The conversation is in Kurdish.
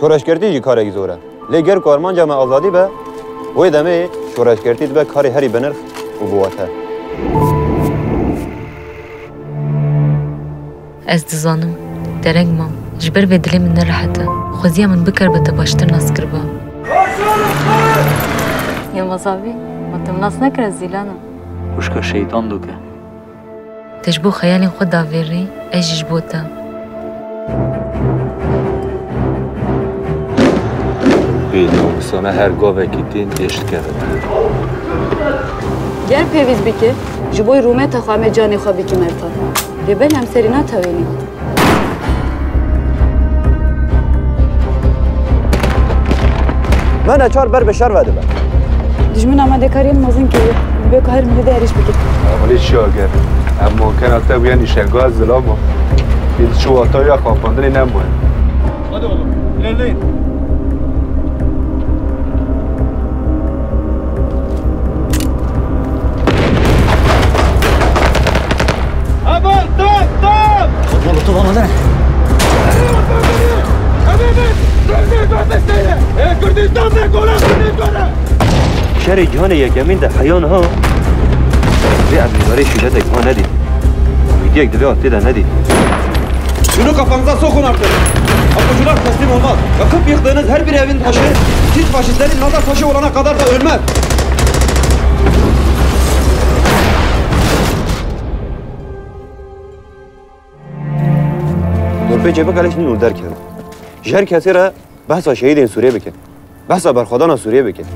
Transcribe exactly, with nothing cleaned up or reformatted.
Şoreşgertî jî karekî zor e. Lê ger ku armanca me azadî be, wê demê şoreşgertî dibe karê herî binirx û biwate. Ez dizanim, dereng mam. Ji ber vê dilê min nerehet e. Xweziya min bikeribe te baştir nas kiriba. Yilmaz abi, ma tu min nas nekir, ez Zîlan im. Xwişka şeytan doke. Te ji bo xeyalên xwe davêrî, ez jî ji bo te. Bênamusane her gavekî tên êş dikeve. Ger pêwîst bike, ji bo rûmeta xwe em ê canê xwe bikî mertan. Lê belê em serî natewênî. Me neçar ber bi şer ve dibe. Dijmin amadekariyên mezin kiriye. Dibe ku her miletê êrîş bike. Amelî çi ager? Em mankena te bûye nîşenga zilama. Êdî çi wata ya xapandinê nemaye. Hadi oğlum, ilerleyin. Aman, tam, tam! Oğlum, tamam, hadi. Şerê cîhanê yekemîn de heya niha vê erdnîgarê şîdetê wiha nedît. Komediyek di vê astê de nedît. Şunu kafanıza sokun artık. Apocular teslim olmaz. Yakıp yıktığınız her bir evin taşı, siz faşistlerin nazar taşı olana kadar da ölmez. Dorpêçê bikelişînin û derkevin. Ji her kesê re behsa şehîdên Sûriyê bikin. Behsa berxwedana Sûriyê bikin.